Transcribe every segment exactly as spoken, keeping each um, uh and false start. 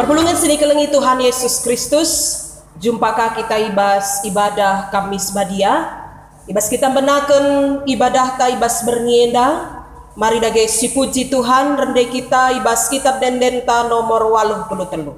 Pulungen si nikelengi Tuhan Yesus Kristus, jumpa ka kita i bas ibadah Kamis Badia. I bas kita mbenaken ibadahta i bas berngi enda, mari dage sipuji Tuhan, rende kita i bas Kitab Ende-endenta nomor waluh puluh telu.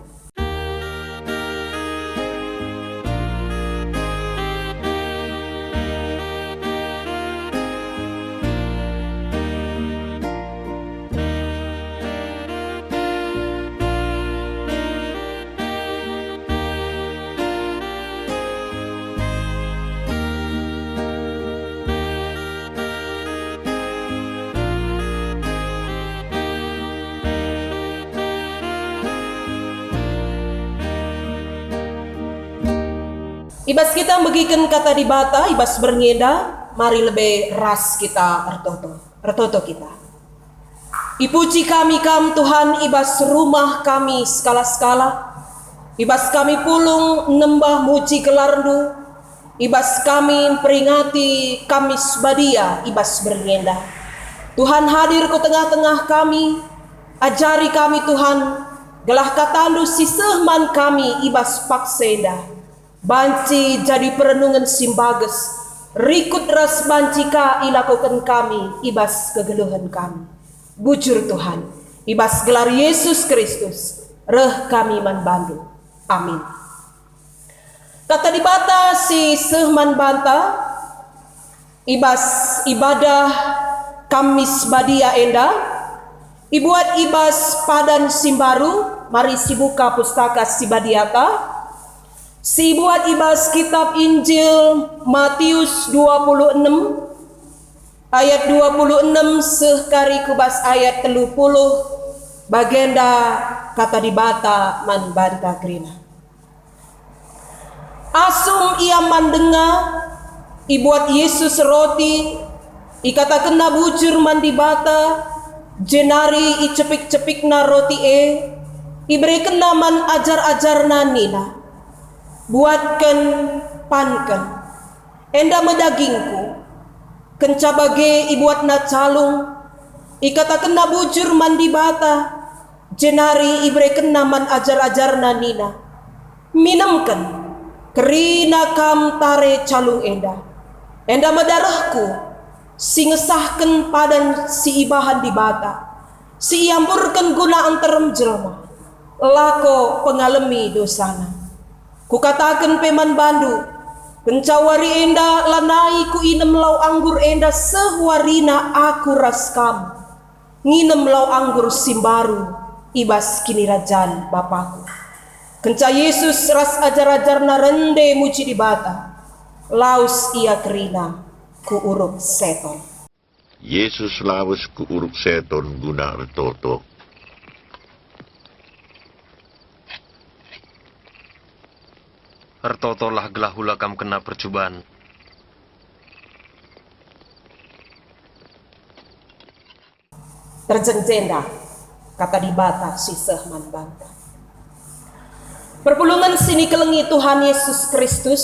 I bas kita megiken Kata Dibata i bas berngi enda, mari lebe ras kita ertoto. Ertoto kita. Ipuji kami Kam, Tuhan, i bas rumah kami sekala-sekala, i bas kami pulung nembah muji gelarNdu, i bas kami mperingati Kamis Badia i bas berngi enda. Tuhan hadir ku tengah-tengah kami, ajari kami, Tuhan, gelah KataNdu si seh man kami i bas paksa enda. Banci jadi perenungen si mbages, rikut ras banci ka ilakoken kami i bas kegeluhen kami. Bujur Tuhan, i bas gelar Yesus Kristus, reh kami man bandu. Amin. Kata Dibata si seh man banta, i bas ibadah Kamis Badia enda, ibuat i bas padan si mbaru, mari sibuka Pustaka Si Badiata, si ibuat i bas kitab Injil Matius dua puluh enem, ayat dua puluh enem seh kari ku bas ayat telu puluh, bagenda Kata Dibata man banta kerina. Asum ia man denga, ibuat Jesus roti, ikatakenna bujur man Dibata, jenari icepik-cepikna roti e, iberekenna man ajar-ajarna nina, "Buatken, panken. Enda me dagingku." Kenca bage ibuatna calung, ikatakenna bujur man Dibata, jenari iberekenna man ajar-ajarna nina, "Minemken, kerina kam tare calung enda. Enda me darehku, si ngesahken padan si ibahan Dibata, si iamburken guna nterem jelma. Lako pengalemi dosana." Kukataken pe man bandu, kenca wari enda lanai kuinem lau anggur enda seh warina aku ras kam nginem lau anggur si mbaru i bas kinirajan Bapaku. Kenca Jesus ras ajar-ajarna rende muji Dibata, lawes ia kerina ku Uruk Seton. Jesus lawes ku Uruk Seton guna ertoto. Ertotolah gelah ula kam kena percuban. Terjeng jenda Kata Dibata si seh man banta. Perpulungen si nikelengi Tuhan Yesus Kristus,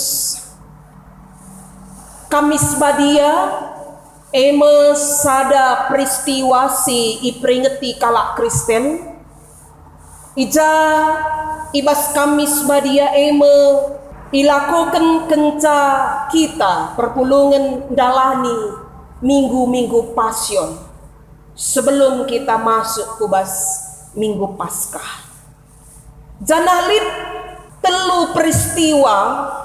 Kamis Badia e me sada peristiwa si iperingeti kalak Kristen. I ja i bas Kamis Badia e me ilakoken kenca kita perpulungen ndalani minggu-minggu Pasion, sebelum kita masuk ku bas Minggu Paskah. Janah lit telu peristiwa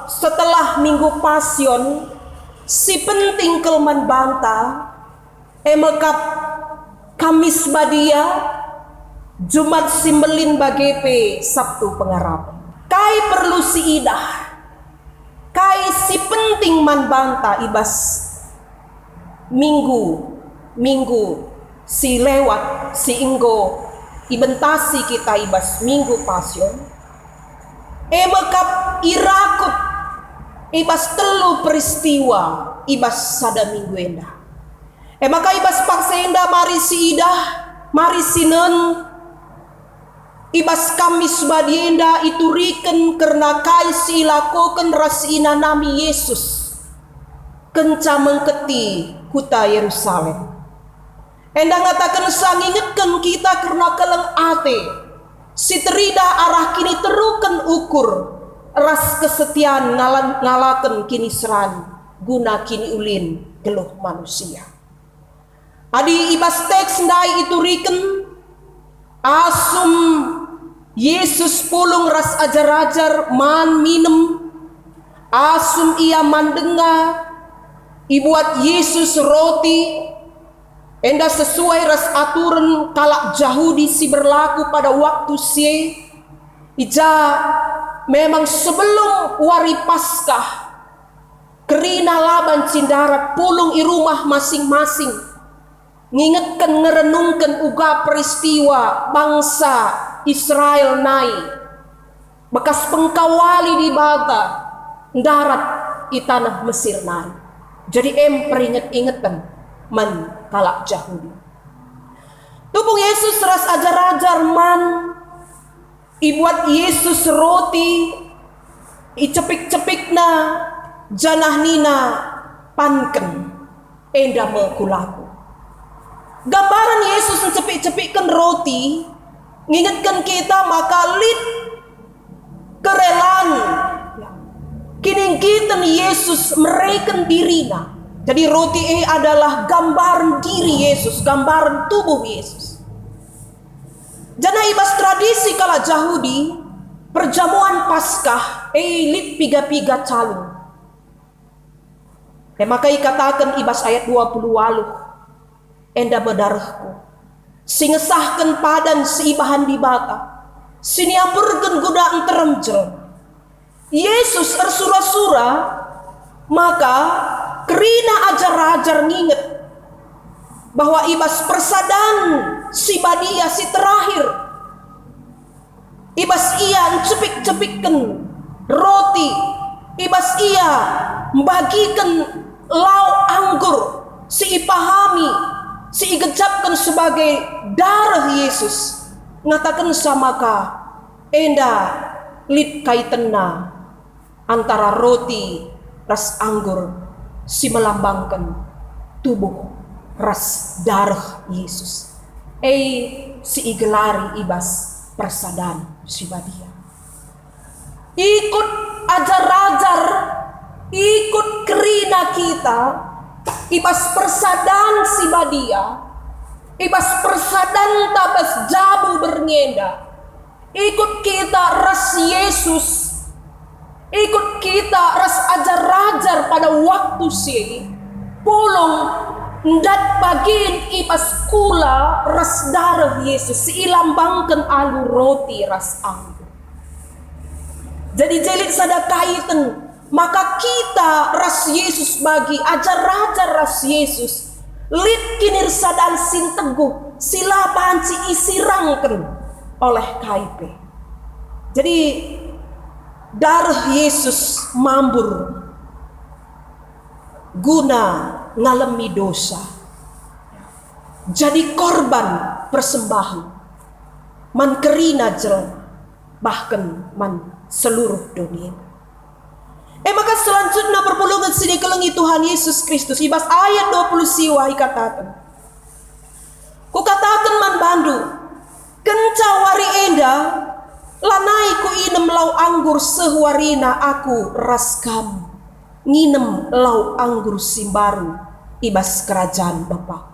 setelah Minggu Pasion si penting kal man banta, e me kap Kamis Badia, Jumat si Mbelin bage pe Sabtu Pengarapen. Kai perlu siidah? Kai si penting man banta i bas minggu, minggu si lewat, si enggo ibentasi kita i bas Minggu Pasion? E me kap irakut i bas telu peristiwa i bas sada minggu enda. E maka i bas paksa enda mari siidah, mari sinen, i bas Kamis Badia enda ituriken kerna kai si ilakoken ras si inanami Jesus kenca mengketi kuta Yerusalem. Enda ngatakensa ngingetken kita kerna keleng ate, Si teridah arah kiniteruken ukur ras kesetian ngalan-, ngalaken kiniseran guna kiniulin geluh manusia. Adi i bas teks ndai ituriken, asum Yesus pulung ras ajar-ajar man minem, asum ia man denga, ibuat Yesus roti, enda sesuai ras aturen kalak Jahudi si berlaku pada waktu si e, i ja memang sebelum wari Paskah, kerina la banci ndarat pulung i rumah masing-masing, ngingetken ngerenungken uga peristiwa bangsa Israel nai, bekas pengkawali Dibata ndarat i taneh Mesir nari. Jadi em peringet-ingeten man kalak Jahudi. Tupung Yesus ras ajar-ajar man, ibuat Yesus roti, icepik-cepikNa, janah nina, "Panken, enda me kulaKu." Gambaren Yesus ncepik-cepikken roti ngingetken kita maka lit kerelan, kininggiten Yesus mereken diriNa. Jadi roti e adalah gambaren diri Yesus, gambaren tubuh Yesus. Janah i bas tradisi kalak Jahudi, perjamuan Paskah e lit piga-piga calung. E maka ikataken i bas ayat dua puluh waluh, "Enda me darehKu, si ngesahken padan si ibahan Dibata, si niamburken guna nterem jelma." Yesus ersura-sura, maka kerina ajar-ajar nginget bahwa i bas persadan si badia si terakhir, i bas ia ncepik-cepikken roti, i bas ia mbagiken lau anggur si ipahami, si igejapken sebagai dareh Yesus, ngatakensa maka enda lit kaitenna antara roti ras anggur si melambangken tubuh ras dareh Yesus, e si igelari i bas persadan si badia. Ikut ajar-ajar, ikut kerina kita i bas persadan si badia, i bas persadanta bas jabu berngi enda. Ikut kita ras Yesus, ikut kita ras ajar-ajar pada waktu si e, pulung ndat bagin i bas kula ras dareh Yesus si ilambangken alu roti ras anggur. Jadi, jelit sada kaiten, maka kita ras Yesus bagi, ajar-ajar ras Yesus, lit kinirsadan si nteguh, si la banci isirangken oleh kai pe. Jadi, dareh Yesus mambur guna ngalemi dosa. Jadi korban persembahen man kerina jelma, bahken man seluruh doni. E maka selanjutna perpulungen si dikelengi Tuhan Yesus Kristus, i bas ayat dua puluh siwah ikataken, "Kukataken man bandu, kenca wari enda, lanai kuinem lau anggur seh warina Aku ras kam nginem lau anggur si mbaru i bas kerajan Bapa."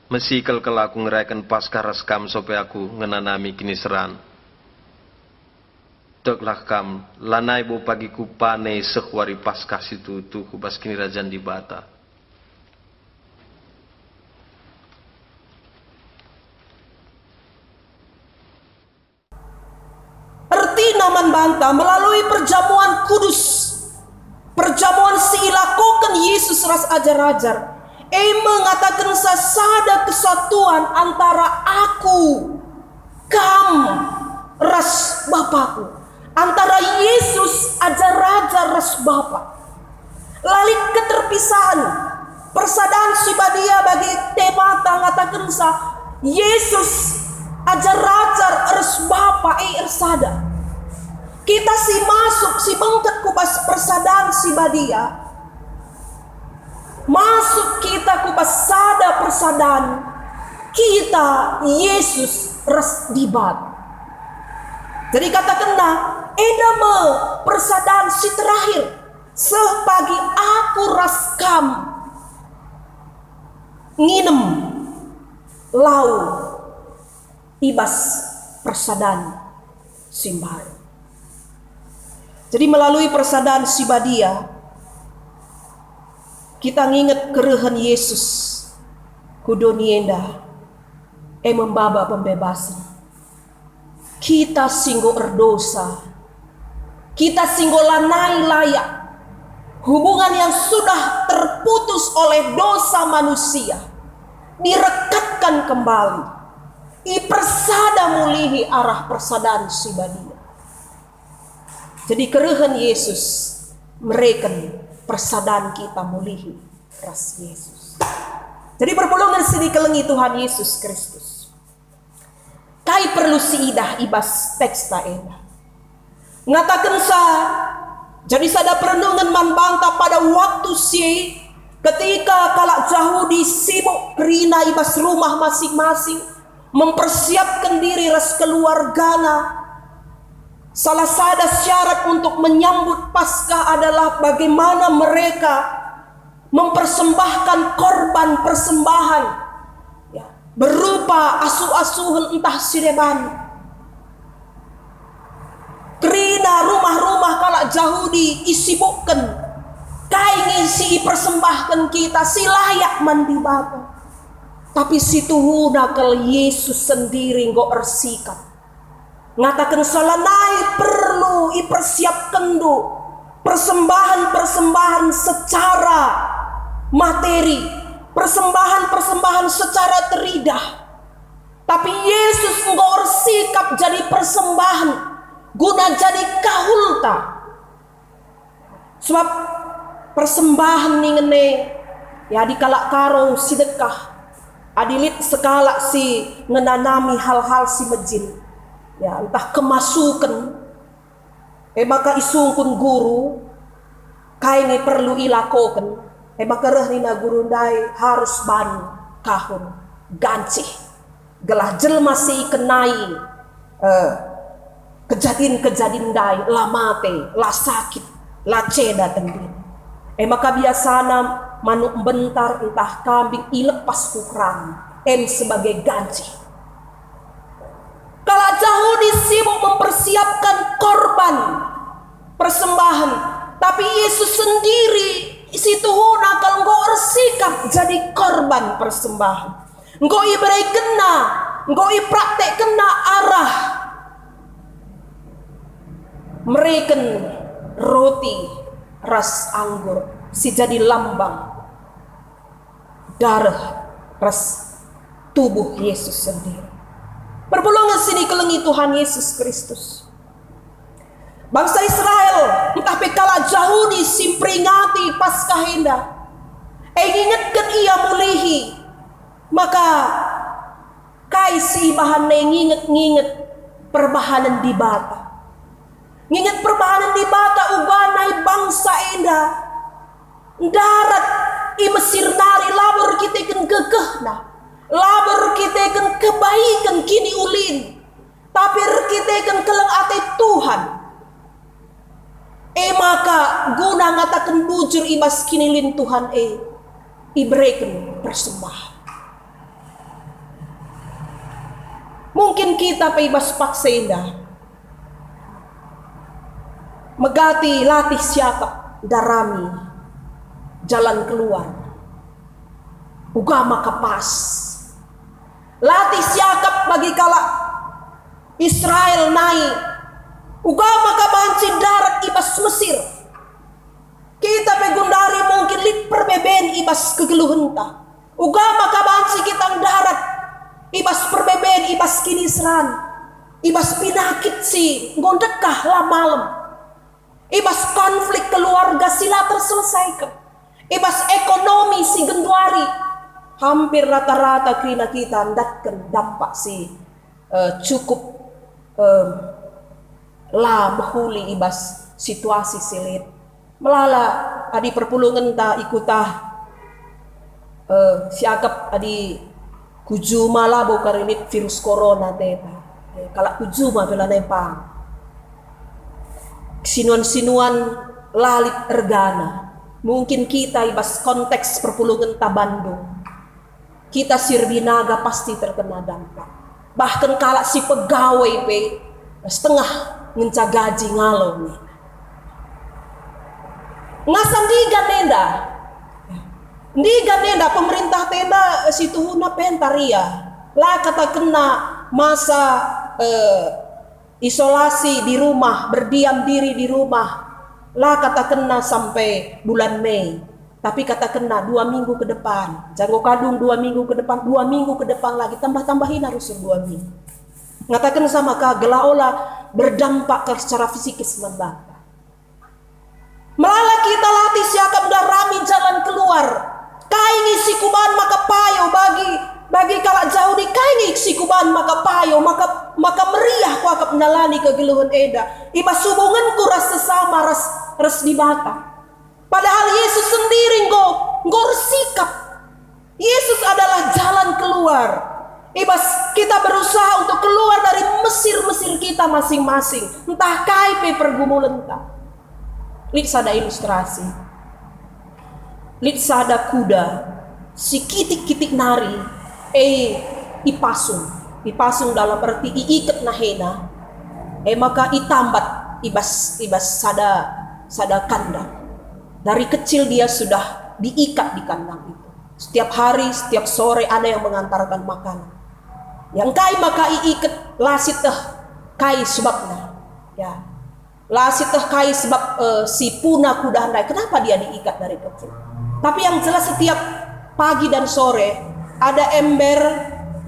Mesikel kal Aku ngerayaken Paskah ras kam sope Aku ngenanami kiniseran. Teklah kam, lanai bo pagi kupane seh wari Paskah si tuhu-tuhu bas Kinirajan Dibata. Ertina man banta melalui perjamuan kudus, perjamuan si ilakoken Yesus ras ajar-ajar, e me ngatakensa sada kesatuan antara Aku, kam, ras Bapa-Ku, antara Yesus, ajar-ajar ras Bapa. La lit keterpisahen. Persadan si badia bagi Dibata ngatakensa, Yesus, ajar-ajar ras Bapa e ersada. Kita si masuk, si bengket ku bas persadan si badia, Masuk kita ku bas sada persadan, kita, Yesus ras Dibata. Jadi katakenna, enda me persadan si terakhir, seh pagi aku ras kam nginem lau i bas persadan si mbaru. Jadi melalui persadan si badia, kita nginget kerehen Yesus ku doni enda, e me maba pembebasen. Kita si enggo erdosa, kita si enggo lanai layak, hubungan yang sudah terputus oleh dosa manusia, direkatkan kembali, ipersada mulihi arah persadan si badia. Jadi kerehen Yesus mereken persadan kita mulihi ras Yesus. Jadi perpulungen si dikelengi Tuhan Yesus Kristus, kai perlu siidah i bas teksta enda? Ngatakenca, jadi sada perenungen man banta pada waktu si ketika kalak Jahudi sibuk kerina i bas rumah masing-masing, mempersiapken diri ras keluargana. Salah sada syarat untuk menyambut Paskah adalah bagaimana mereka mempersembahkan korban persembahan, ya, berupa asuh-asuhen ntah si deban. Kerina rumah-rumah kalak Jahudi isibukken kai nge si ipersembahken kita si layak man Dibata. Tapi situhuna kal Yesus sendiri enggo ersikap. Ngatakenca lanai perlu ipersiapkenndu persembahen-persembahen secara materi, persembahen-persembahen secara teridah. Tapi Yesus enggo ersikap jadi persembahen guna jadi kahulta. Sebab persembahen ningen e, ya, adi kalak Karo si dekah, adi lit sekalak si ngenanami hal-hal si mejin, ya, ntah kemasuken, e maka isungkun guru, kai nge perlu ilakoken, e maka reh nina guru ndai harus banci kahun, gancih. Gelah jelma si ikenai, eh, kejadin-kejadin ndai la mate, la sakit, la ceda tendin. E maka biasana manuk mbentar ntah kambing ilepas ku kerang, em sebagai gancih. Kalak Jahudi sibuk mempersiapkan korban persembahan, tapi Yesus sendiri situhuna kal enggo ersikap jadi korban persembahan. Enggo iberekenNa, enggo ipraktekkenNa arah mereken roti ras anggur si jadi lambang dareh ras tubuh Yesus sendiri. Perpulungen si dikelengi Tuhan Yesus Kristus. Bangsa Israel, ntah pe kalak Jahudi si mperingati Paskah enda, e ngingetken ia mulihi, maka kai si ibahanna e nginget-nginget perbahanen Dibata. Nginget perbahanen Dibata uga nai bangsa enda ndarat i Mesir nari labo erkiteken gegehna, labo erkiteken kebaiken kiniulin, tapi erkiteken keleng ate Tuhan. E maka guna ngataken bujur i bas kinilin Tuhan e, ibereken persembahen. Mungkin kita pe i bas paksa enda megati latih siakap ndarami jalan keluar. Uga maka pas latih siakap bagi kalak Israel nai, uga maka banci ndarat i bas Mesir. Kita pe gundari mungkin lit perbeben i bas kegeluhenta. Uga maka banci kita ndarat i bas perbeben, i bas kiniseran, i bas pinakit si enggo ndekah la malem, i bas konflik keluarga si la terselesaiken, i bas ekonomi si genduari. Hampir rata-rata kerina kita ndatken dampak si, eh, cukup, eh, la mehuli i bas situasi si lit. Melala adi perpulungenta i kuta Eh, siakap adi ku juma labo kari lit virus corona teta. Eh, kalak ku juma pe lanai pang. Sinuan-sinuan la lit ergana. Mungkin kita i bas konteks perpulungenta Bandung. Kita si erbinaga pasti terkena dampak. Bahkan kalak si pegawai pe setengah ngenca gaji ngalo nge. Ngasa ndigan enda. Ndigan enda pemerintah enda, eh, situhuna pentar ia. La katakenna masa, eh, isolasi di rumah, berdiam diri di rumah. La katakenna sampai bulan Mei. Tapi katakenna dua minggu ke depan. Jango kadung dua minggu ke depan, dua minggu ke depan lagi. Tambah-tambahina rusur dua minggu. Ngataken sama ka gelah ola berdampak ke secara fisikis man banta. Melala kita latih siakap ndarami jalan keluar. Kai nge si kuban maka payo bagi, bagi kalak Jahudi? Kai nge si kuban maka payo, maka, maka meriah kuakap nalani kegeluhen enda? I bas hubungenku ras sesama, ras, ras Dibata. Padahal Yesus sendiri enggo, enggo ersikap. Yesus adalah jalan keluar. I bas kita berusaha untuk keluar dari mesir-mesir kita masing-masing, ntah kai pe pergumulenta. Lit sada ilustrasi. Lit sada kuda si kitik-kitik nari, e, ipasung. Ipasung dalam erti iiket nahena, e maka itambat i bas, i bas sada, sada kandang. Dari kecil dia sudah diikat di kandang itu. Setiap hari, setiap sore ada yang mengantarkan makanan. Yang kai maka iiket, la sieteh kai sebabna. Ya. La sieteh kai sebab, eh, si puna kuda ndai. Kenapa dia diikat dari kecil? Tapi yang jelas setiap pagi dan sore ada ember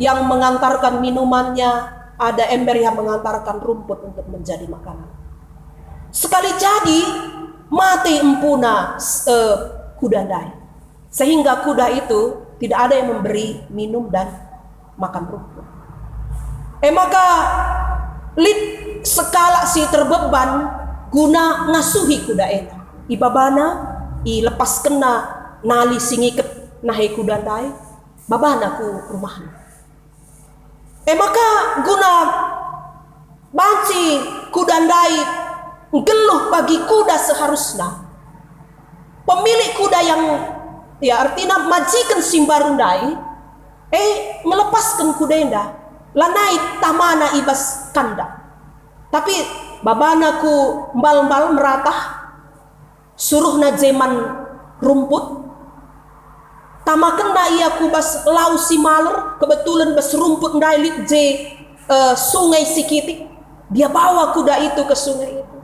yang mengantarkan minumannya, ada ember yang mengantarkan rumput untuk menjadi makanan. Sekali jadi, mate empuna, eh, kuda ndai. Sehingga kuda itu tidak ada yang memberi minum dan makan rumput. E maka lit sekalak si terbeban guna ngasuhi kuda enda. Ibabana, ilepaskenna nali si ngiket nahe kuda ndai, babana ku rumahna. E maka guna banci kuda ndai nggeluh bagi kuda seharusna, pemilik kuda yang, ya, artina majiken si mbaru ndai, eh, ngelepasken kuda enda, lanai tamana i bas kandang. Tapi babana ku mbal-mbal meratah, suruhna je man rumput, tamakenna ia ku bas lau si maler, kebetulan bas rumput ndai lit je, eh, sungai si kitik. Dia bawa kuda itu ke sungai itu.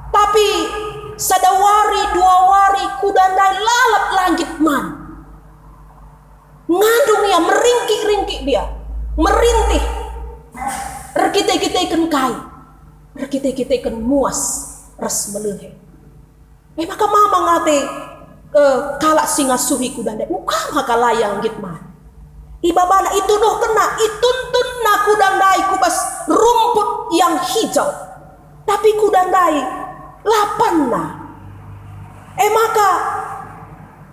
Tapi sada wari, dua wari, kuda ndai lalap la nggit man. Ngandung ia, meringkik-ringkik dia, merintih, erkite-kiteken kai, erkite-kiteken muas ras melehe. E maka mamang ate, eh, kalak si ngasuhi kuda ndai, uga maka la ia nggit man. Ibabana, ituduhkenna, ituntunna kuda ndai ku bas rumput yang hijau. Tapi kuda ndai la panna. E maka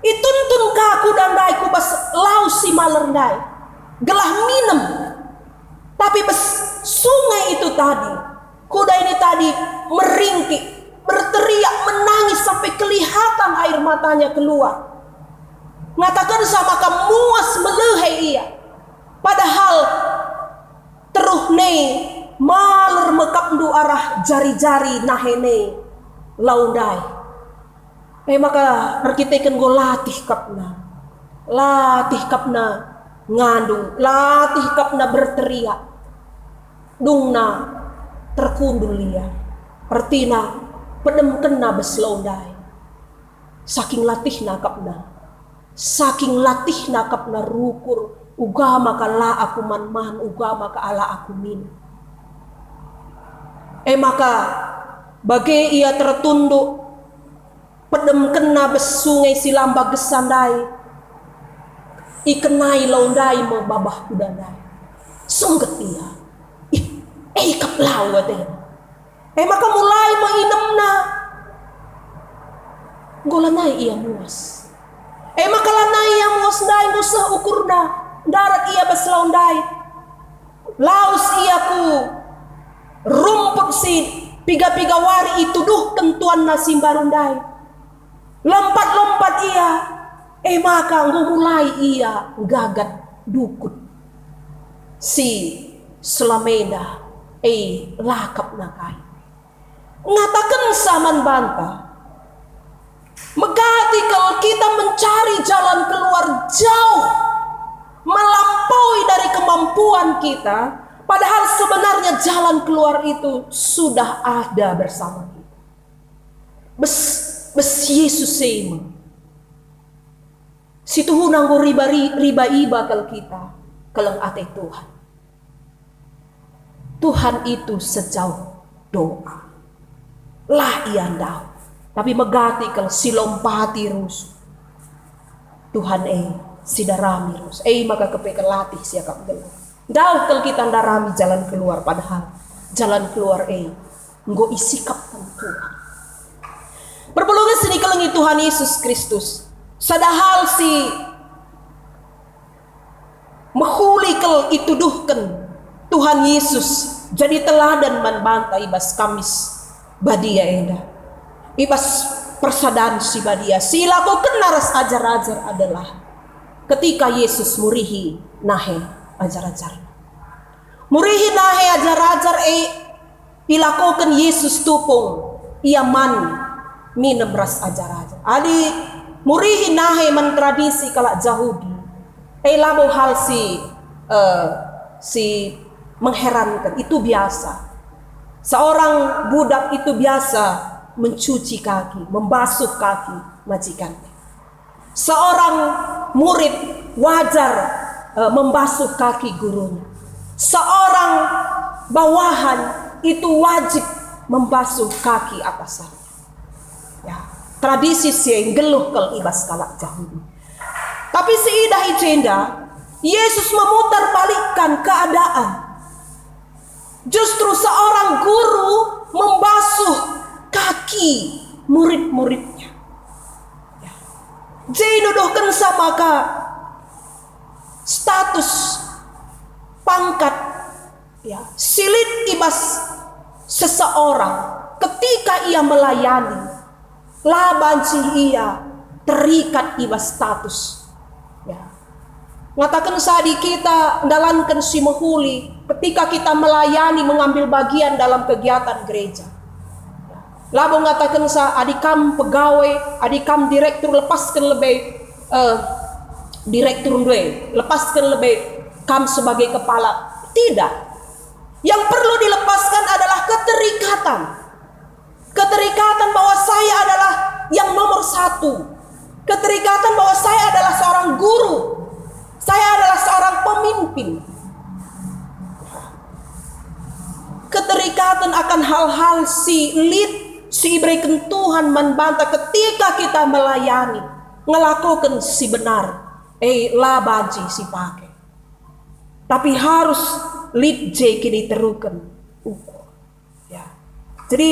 ituntun ka kuda ndai ku bas lau si maler ndai, gelah minem. Tapi bas sungai itu tadi, kuda ini tadi meringkik, berteriak, menangis sampai kelihatan air matanya keluar. Ngatakensa maka muas melehe ia. Padahal teruh ne maler mekapndu arah jari-jari nahe ne lau ndai. E maka erkiteken enggo latih kapna, latih kapna ngandung, latih kapna berteriak. Dungna terkundul ia, ertina pedemkenna bas lau ndai. Saking latihna kapna, saking latihna kapna rukur, uga maka la aku man-man, uga maka la aku minum. E maka bage ia tertunduk, pedemkenna bas sungai si lambagesa ndai, ikenai lau ndai me babah kuda ndai. Sengget ia. Ih, e ikap lau atena. E maka mulai me inemna. Enggo lanai ia muas. E maka lanai ia muas ndai enggo seh ukurna, ndarat ia bas lau ndai. Lawes ia ku rumput si piga-piga wari ituduhken tuanna si mbaru ndai. Lompat-lompat ia, e maka enggo mulai ia nggagat dukut si selama enda, e, la kap nakai. Ngatakensa man banta, megati kal kita mencari jalan keluar jauh melampaui dari kemampuan kita, padahal sebenarnya jalan keluar itu sudah ada bersama kita. Bas, bas Yesus e me. Situhuna enggo riba, riba-iba kal kita, keleng ate Tuhan. Tuhan itu sejauh doa. La ia ndauh, tapi megati kal silompati rusuh. Tuhan e sidarami rusuh. E maka kepeken latih siakap gelah. Ndauh kal kita ndarami jalan keluar, padahal jalan keluar e enggo isikapken Tuhan. Perpulungen si dikelengi Tuhan Yesus Kristus, sada hal si mehuli kal ituduhken Tuhan Yesus jadi teladan man banta i bas Kamis Badia enda. I bas persadan si badia si ilakokenNa ras ajar-ajar adalah ketika Yesus murihi nahe ajar-ajar. Murihi nahe ajar-ajar e ilakoken Yesus tupung, ia man minem ras ajar-ajar. Adi murihi nahe man tradisi kalak Jahudi, e labo hal si, eh, si mengherankan, itu biasa. Seorang budak itu biasa mencuci kaki, membasuh kaki majikannya. Seorang murid wajar, eh, membasuh kaki gurunya. Seorang bawahan itu wajib membasuh kaki atasannya. Ya, tradisi si nggeluh kal i bas kalak Jahudi. Tapi si idah i jenda, Yesus memutarbalikkan keadaan. Justru seorang guru membasuh kaki murid-muridnya. Ya. Je inuduhkensa maka status, pangkat, ya, si lit i bas seseorang ketika ia melayani, la banci ia terikat i bas status. Ya. Ngatakensa adi kita ndalanken si mehuli ketika kita melayani, mengambil bagian dalam kegiatan gereja. Labo ngatakensa adi kam pegawai, adi kam direktur, lepasken lebe, eh, direktur ndue, lepasken lebe kam sebagai kepala. Tidak. Yang perlu dilepaskan adalah keterikatan. Keterikatan bahwa saya adalah yang nomor satu. Keterikatan bahwa saya adalah seorang guru. Saya adalah seorang pemimpin. Keterikatan akan hal-hal si lit, si ibereken Tuhan man banta ketika kita melayani, ngelakoken si benar, e, la banci si pake. Tapi harus lit je kiniteruken ukur. Ya. Jadi,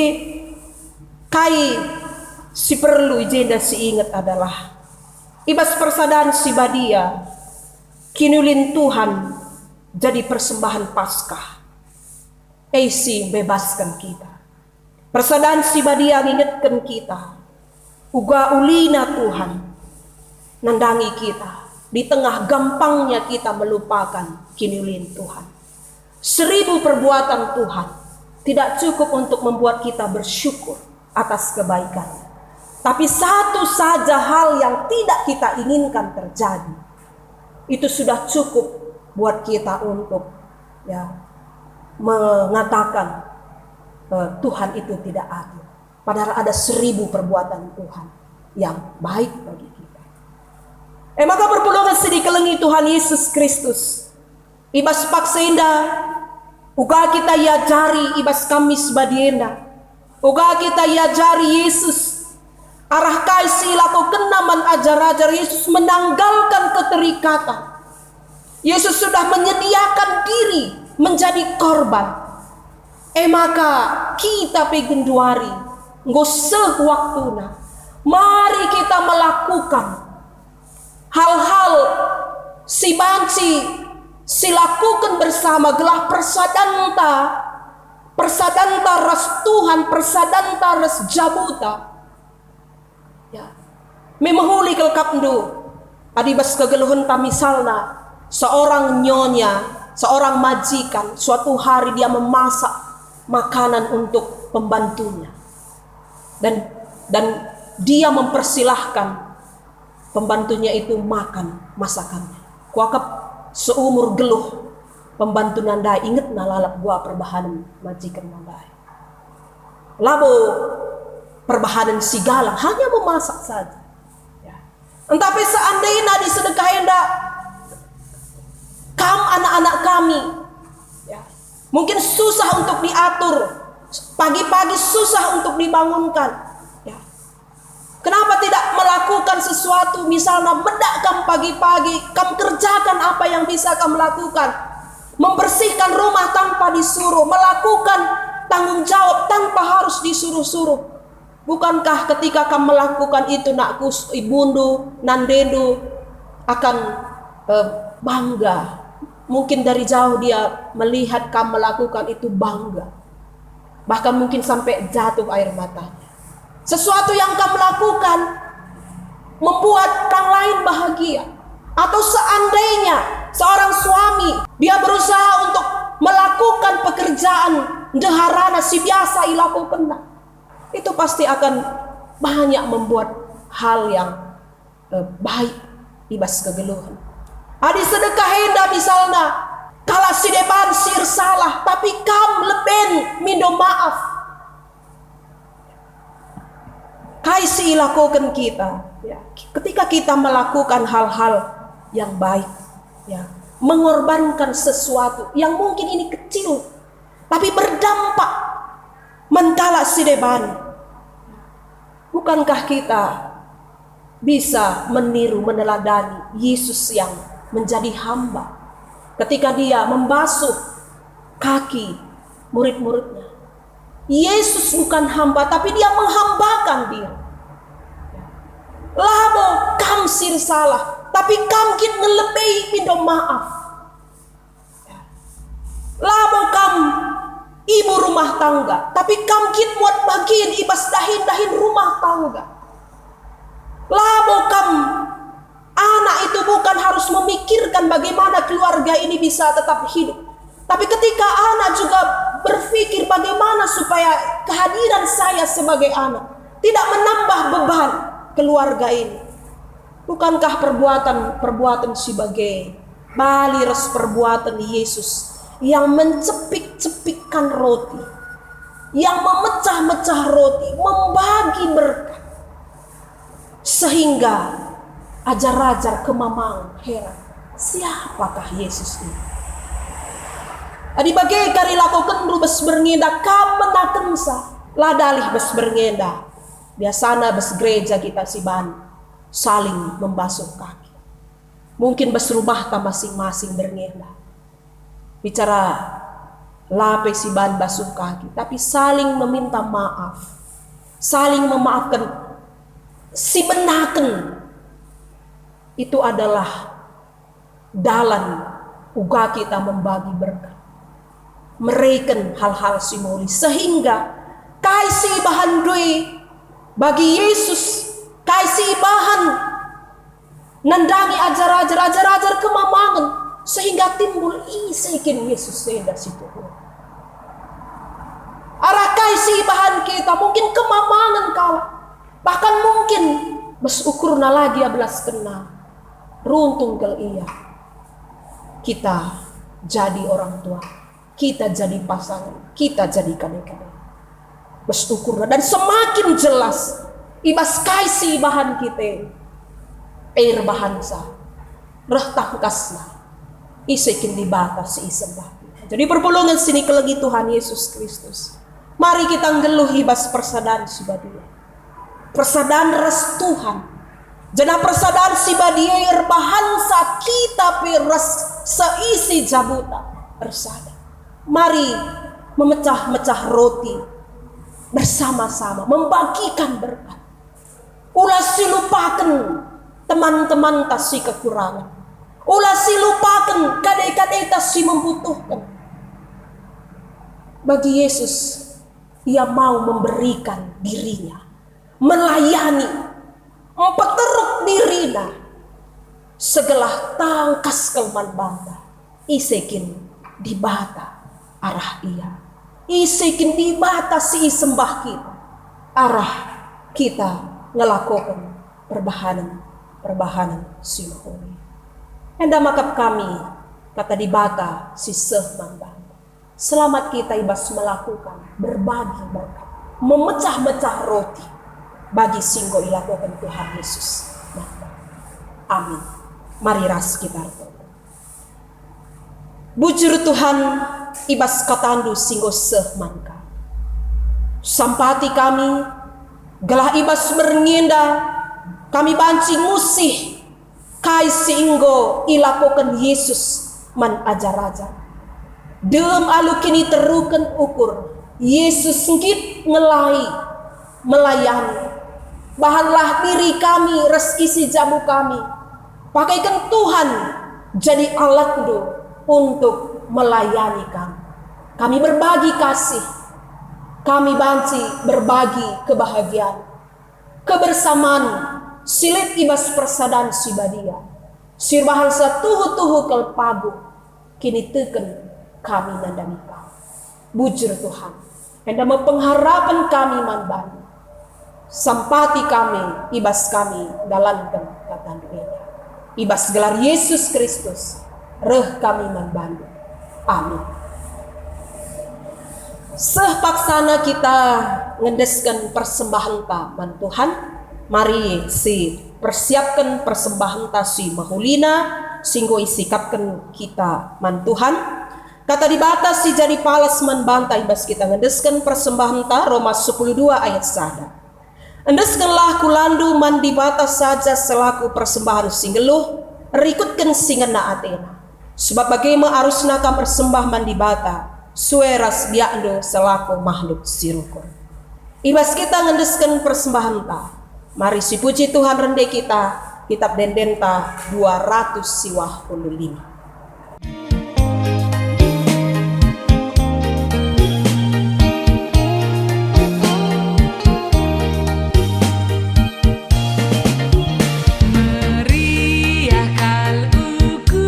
kai si perlu i jenda si inget adalah, i bas persadan si badia, kiniulin Tuhan jadi persembahan Paskah. E si mbebasken kita. Persadan si badia ngingetken kita, uga ulina Tuhan nandangi kita di tengah gampangnya kita melupakan kiniulin Tuhan. Seribu perbuatan Tuhan tidak cukup untuk membuat kita bersyukur atas kebaikannya. Tapi satu saja hal yang tidak kita inginkan terjadi, itu sudah cukup buat kita untuk, ya, mengatakan, eh, Tuhan itu tidak adil. Padahal ada seribu perbuatan Tuhan yang baik bagi kita. E maka perpulungen si dikelengi Tuhan Yesus Kristus, i bas paksa enda, uga kita iajari i bas Kamis Badia enda, uga kita iajari Yesus arah kai si ilakokenNa man ajar-ajar. Yesus menanggalkan keterikatan. Yesus sudah menyediakan diri menjadi korban. E maka kita pe genduari enggo seh waktuna. Mari kita melakukan hal-hal si banci silakuken bersama gelah persadanta, persadanta ras Tuhan, persadanta ras jabuta. Ya. Me mehuli kal kapndu, adi bas kegeluhenta misalna, seorang nyonya, seorang majikan, suatu hari dia memasak makanan untuk pembantunya. Dan dan dia mempersilahkan pembantunya itu makan masakannya. Kuakap seumur geluh pembantu nandai ingetna lalap gua perbahanen majikan nandai. Labo perbahanen si galak, hanya memasak saja. Ya. Ntah pe seandainya disedekah enda kam anak-anak kami, ya, mungkin susah untuk diatur, pagi-pagi susah untuk dibangunkan. Ya. Kenapa tidak melakukan sesuatu, misalnya bedak kam pagi-pagi, kam kerjakan apa yang bisa kam lakukan, membersihkan rumah tanpa disuruh, melakukan tanggung jawab tanpa harus disuruh-suruh. Bukankah ketika kam melakukan itu, nakku, ibundu, nandendu akan eh, bangga? Mungkin dari jauh dia melihat kam melakukan itu, bangga. Bahkan mungkin sampai jatuh air matanya. Sesuatu yang kam lakukan membuat orang lain bahagia. Atau seandainya seorang suami, dia berusaha untuk melakukan pekerjaan ndeharana si biasa ilakukenna, itu pasti akan banyak membuat hal yang eh, baik i bas kegeluhen. Adi sedekah enda misalna, kalak si deban si ersalah, tapi kam leben mindo maaf. Kai si ilakoken kita? Ya, ketika kita melakukan hal-hal yang baik, ya, mengorbankan sesuatu yang mungkin ini kecil, tapi berdampak man kalak si deban. Bukankah kita bisa meniru, meneladani Yesus yang menjadi hamba ketika dia membasuh kaki murid-muridnya? Yesus bukan hamba, tapi dia menghambakan diri. Labo kam si ersalah, tapi kam kin ngelebei mindo maaf. Labo kam ibu rumah tangga, tapi kam kin muat bagin i bas dahin-dahin rumah tangga. Labo kam anak itu bukan harus memikirkan bagaimana keluarga ini bisa tetap hidup. Tapi ketika anak juga berpikir bagaimana supaya kehadiran saya sebagai anak tidak menambah beban keluarga ini. Bukankah perbuatan-perbuatan si bage bali ras perbuatan Yesus yang mencepik-cepikkan roti, yang memecah-mecah roti, membagi berkat, sehingga ajar-ajar kemamang heran, "Siapakah Yesus ini?" Adi bage kari lakokenndu bas berngi enda, kam menakensa, la dalih bas berngi enda. Biasana bas gereja kita si ban saling membasuh kaki. Mungkin bas rumahta masing-masing berngi enda. Bicara la pe si ban basuh kaki, tapi saling meminta maaf, saling memaafkan, si benaken. Itu adalah dalan uga kita membagi berkat, mereken hal-hal si mehuli, sehingga kai si ibahan doi bagi Yesus, kai si ibahan nandangi ajar-ajar, ajar-ajar kemamangen, sehingga timbul ise kin Yesus enda si tuhu. Arah kai si ibahan kita, mungkin kemamangen kalak, bahkan mungkin bas ukurna la gia belaskenna, runtung kal ia. Kita jadi orang tua, kita jadi pasangan, kita jadi kade-kade. Bas ukurna dan semakin jelas i bas kai si ibahan kita, e erbahansa reh tangkasna, ise kin Dibata si isembah. Jadi perpulungen si nikellengi Tuhan Yesus Kristus, mari kita nggeluh i bas persadan si badia, persadan ras Tuhan. Janah persadan si badia erbahansa kita pe ras seisi jabuta ersada. Mari memecah-mecah roti bersama-sama, membagikan berkat. Ula silupaken teman-temanta si kekurangen. Ula silupaken kade-kadeta si membutuhken. Bagi Yesus, Ia mau memberikan diriNa, melayani, mpeteruk diriNa, segelah tangkas kal man banta. Ise kin Dibata arah Ia? Ise kin Dibata si isembah kita arah kita ngelakoken perbahanen-perbahanen si mehuli? Enda maka kami, kata Dibata si seh man banta. Selamat kita i bas melakukan berbagi berkat, memecah-mecah roti bagi si enggo ilakoken Tuhan Yesus. Amin. Mari ras kita ertoto. Bujur Tuhan, i bas kataNdu si enggo seh man kami. Sampati kami, gelah i bas berngi enda kami banci ngusih kai si enggo ilakoken Yesus man ajar-ajar. Dem alu kiniteruken ukur, Yesus nggit ngelai, melayani. Bahanlah diri kami ras isi jabu kami. Pakaiken Tuhan jadi alatNdu untuk melayani kami. Kami berbagi kasih. Kami banci berbagi kebahagiaan, kebersaman si lit i bas persadan si badia, si erbahanca tuhu-tuhu kal paguh kiniteken kami nandangi Kam. Bujur Tuhan, enda me pengharapen kami man Bandu. Sampati kami i bas kami ndalanken kataNdu enda. I bas gelar Yesus Kristus, reh kami man Bandu. Amin. Seh paksana kita ngendesken persembahenta man Tuhan. Mari si persiapken persembahenta si mehulina, si enggo isikapken kita man Tuhan. Kata Dibata si jadi palas man banta i bas kita ngendesken persembahenta, Roma sepuluh dua ayat sada. Endeskenlah kulandu man Dibata saja selaku persembahen si nggeluh, rikutken si ngena atena. Sebab bage me arusna kam ersembah man Dibata, sue ras biakndu selaku mahluk si rukun. I bas kita ngendesken persembahenta, mari sipuji Tuhan rende kita, kitab ende-endenta dua ratus siwah puluh lima. Meriah kal ukurku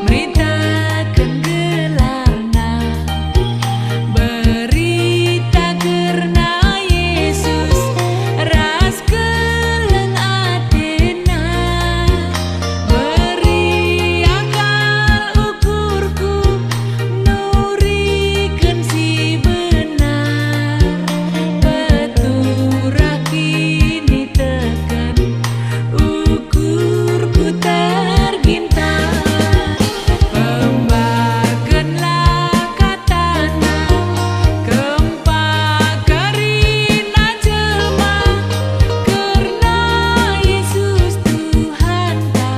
meritaken gelarNa, berita kerna Yesus ras keleng ateNa. Meriah kal ukurku nuriken si benar, peturah kiniteken ukurku terginta. Pembakenlah kataNa, kempak kerina jelma, kerna Yesus Tuhanta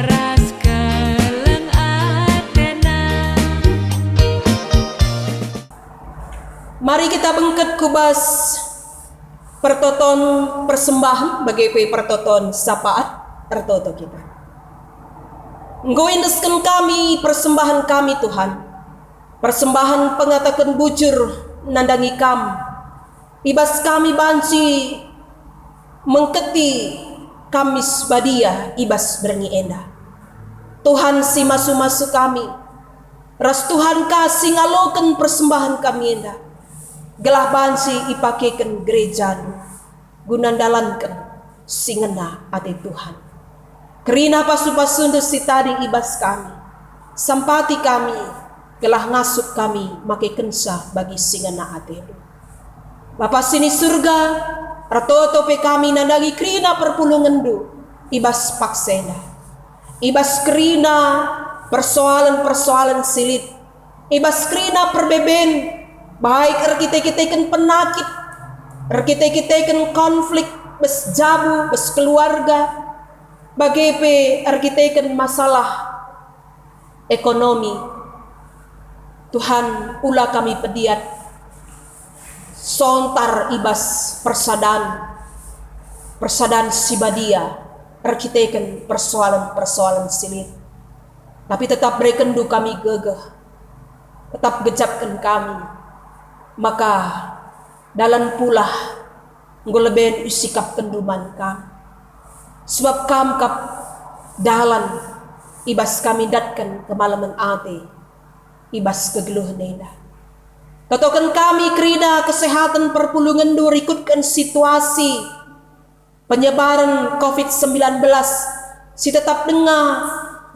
ras keleng ateNa. Mari kita bengket ku bas pertoton persembahen, bage pe pertoton sapaat, ertoto kita. Enggo iendesken kami persembahen kami, Tuhan, persembahen pengataken bujur nandangi Kam. I bas kami banci mengketi Kamis Badia i bas berngi enda. Tuhan si masu-masu kami, ras Tuhan ka si ngaloken persembahen kami enda, gelah banci ipakeken gerejaNdu guna ndalanken si ngena ate Tuhan. Kerina pasu-pasuNdu si tading i bas kami, sampati kami, gelah ngasup kami makekenca bagi si ngena ateNdu. Bapa si ni Surga, ertoto pe kami nandangi kerina perpulungenNdu i bas paksa enda, i bas kerina persoalen-persoalen si lit, i bas kerina perbeben, baik erkite-kiteken penakit, erkite-kiteken konflik, bas jabu, bas keluarga, bage pe erkiteken masalah ekonomi. Tuhan, ula kami pediat sontar i bas persadan, persadan si badia erkiteken persoalan-persoalan si lit. Tapi tetap berekenNdu kami gegeh, tetap gejapken kami, maka dalan pulah enggo leben isikapkenNdu man kami. Sebab Kam kap dalan i bas kami ndatken kemalemen ate i bas kegeluhen enda. Totoken kami kerina kesehaten perpulungenNdu rikutken situasi penyebaren covid sembilan belas si tetap denga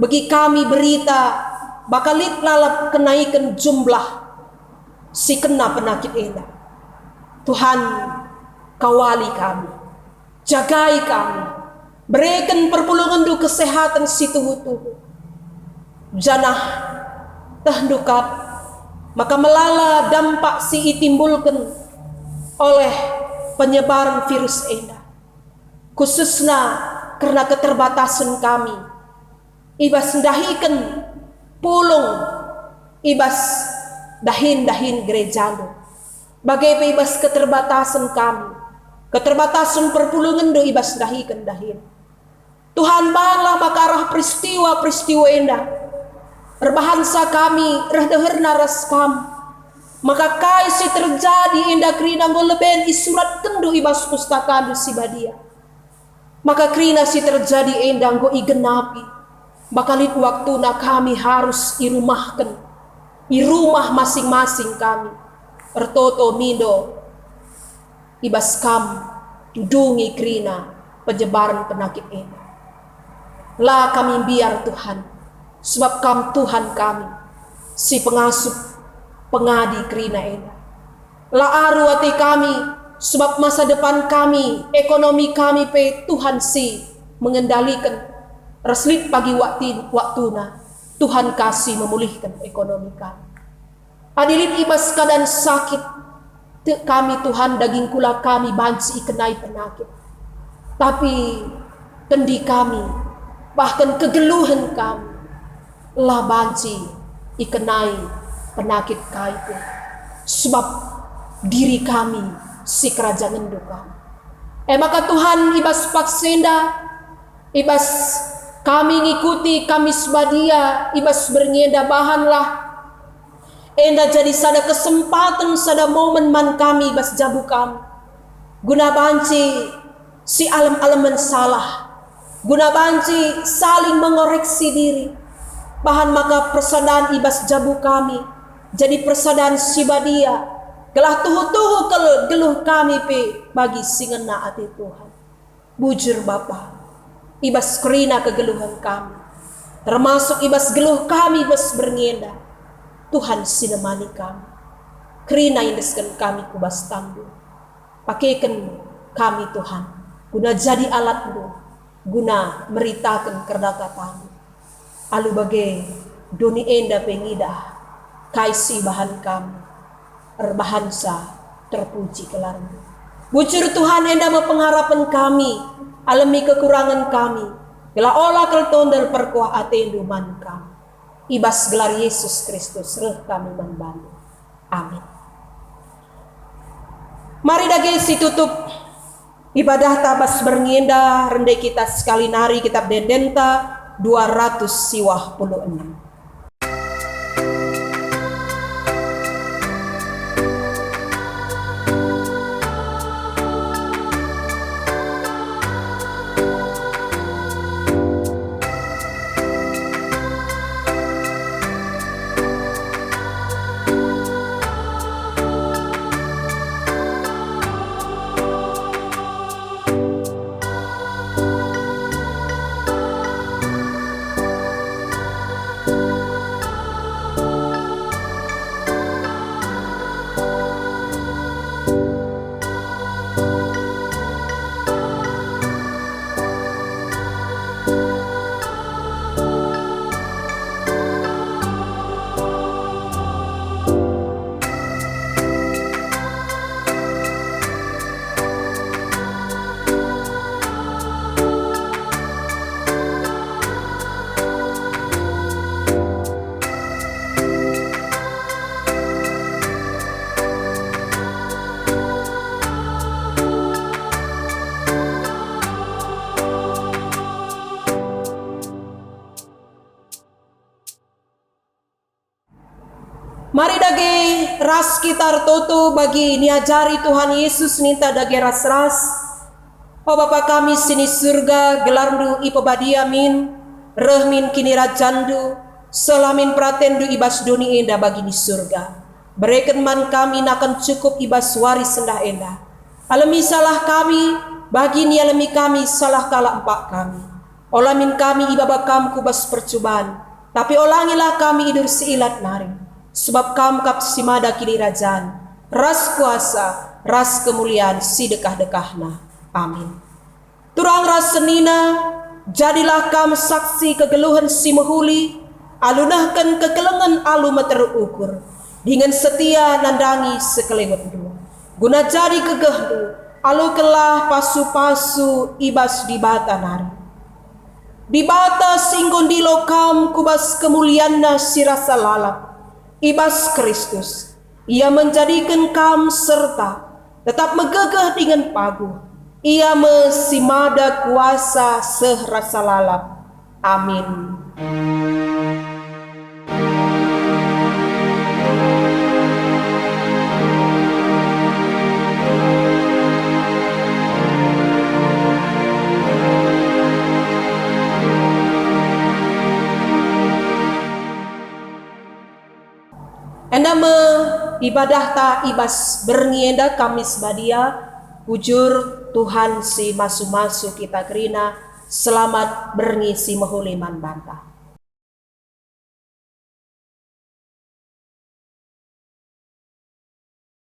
begi kami berita maka lit lalap kenaiken jumlah si kena penakit enda. Tuhan, kawali kami, jagai kami, bereken perpulungenNdu kesehaten si tuhu-tuhu. Janah tehndu kap maka melala dampak si itimbulken oleh penyebaren virus enda, khususna kerna keterbatasen kami i bas ndahiken pulung i bas dahin-dahin gerejaNdu, bage pe i bas keterbatasen kami, keterbatasen perpulungenNdu i bas ndahiken dahin. Tuhan, banlah maka arah peristiwa-peristiwa enda erbahansa kami reh deherna ras Kam, maka kai si terjadi enda kerina enggo leben isuratkenNdu i bas pustakandu si badia. Maka kerina si terjadi enda enggo igenapi, maka lit waktuna kami harus irumahken, i rumah masing-masing kami, ertoto mindo i bas Kam ndungi kerina penjebaren penakit enda. La kami mbiar, Tuhan, sebab Kam Tuhan kami, si pengasup, pengadi kerina enda. La aru ate kami, sebab masa depan kami, ekonomi kami pe Tuhan si mengendaliken, ras lit pagi wakti-, waktuna Tuhan ka si memulihken ekonomi kami. Adi lit i bas keadaan sakit, tek kami, Tuhan, daging kula kami banci ikenai penakit. Tapi tendi kami, bahkan kegeluhen kami, la banci ikenai penakit kai pe, sebab diri kami sikerajangenNdu Kam. E maka, Tuhan, i bas paksa enda, i bas kami ngikuti Kamis Badia, i bas berngi enda, bahanlah enda jadi sada kesempaten, sada momen man kami i bas jabu Kam, guna banci sialem-alemen salah, guna banci saling mengoreksi diri. Bahan maka persadan i bas jabu kami jadi persadan si badia, gelah tuhu-tuhu kal geluh kami pe bagi si ngena ate Tuhan. Bujur Bapa, i bas kerina kegeluhen kami, termasuk i bas geluh kami bas berngi enda, Tuhan si nemani kami. Kerina iendesken kami ku bas tanNdu. Pakeken kami, Tuhan, guna jadi alatNdu, guna meritaken kerdata tanNdu. Alu bage, doni enda pe ngidah kai si ibahan kami, erbahansa terpuji gelarNdu. Bujur Tuhan, enda me pengharapen kami, alemi kekurangen kami, gelah ola kal tondel perkuah ateNdu man kami. I bas gelar Yesus Kristus reh kami man baNdu. Amin. Mari dage situtup ibadahta bas berngi enda, rende kita sekali nari kitab ende-endenta dua ratus siwah puluh enem. Dage ras kita ertoto bagi niajari Tuhan Yesus ninta dage ras-ras. O Bapa kami si ni Surga, gelarNdu ipebadia min, reh min kinirajanNdu, seh min peratenNdu i bas doni enda bagi ni Surga. Bereken man kami nakan cukup i bas wari sendah enda. Alemi salah kami, bagi nialemi kami salah kalak empak kami. Ola min kami ibaba Kam ku bas percuban, tapi olangilah kami idur si ilat nari, sebab Kam kap si mada kinirajan, ras kuasa, ras kemulian si dekah-dekahna. Amin. Turang ras senina, jadilah kam saksi kegeluhen si mehuli, alu nehken kekelengen alu meter ukur, dingen setia nandangi sekelewetndu. Guna jadi gegehndu, alukenlah pasu-pasu i bas Dibata nari. Dibata si enggo ndilo kam ku bas kemulianNa si rasa lalap, i bas Kristus. Ia menjadiken kam serta tetap megegeh dingen paguh. Ia me si mada kuasa seh rasa lalap. Amin. Enda me ibadahta i bas berngi enda, Kamis Badia. Bujur, Tuhan si masu-masu kita kerina. Selamat berngi si mehuli man banta.